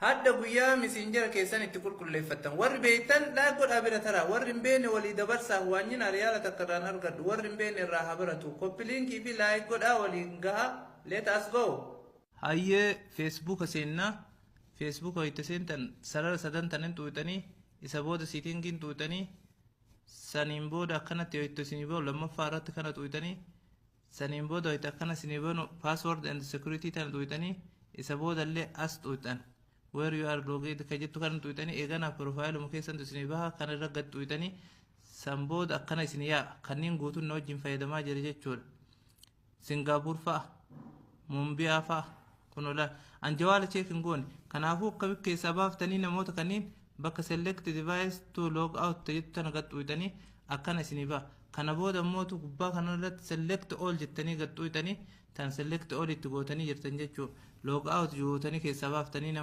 Hadda guyyaa Messengera keessan itti qulqulleeffattan. Warri beektan like godhaa bira taraa. Warri hin beekne walii dabarsaa. Waanyina riyaala takka irraan argadhu. Warri hin beekne irraa haa baratu. Copy linkii fi like godhaa waliin gaha. Let us go. Hayyee, Facebooka seennaa. Facebooka itti seentan sarara sadan tanin xuuxanii, isa booda settingiin xuuxanii, saniin booda akkanatti yoo itti isinii bahu lammaffaa irratti kana xuuxanii, saniin booda itti akkana isinii banu password and security tana xuuxanii, isa booda illee as xuuxan where you are logged ka jettu kana xuuxanii, eegana profileuma keessantu isinii baha, kana irra gad xuuxanii, san booda akkana isinii yaa'a. Kanneen guutuun na wajjin fayyadamaa jira jechuudha. Singaapuur fa'a, Muumbiyaa fa'a kun ola anjawaala check hin goone. Kanaafuu akka keessaa baaftanii namoota kanneen bakka select device to log out jettu tana gad xuuxanii akkana isinii baha. Kana booda immootu gubbaa kana irratti select all jettanii gad xuuxanii, tan select all itti gootanii jirtan jechuudha. Log out gootanii keessaa baaftanii nama.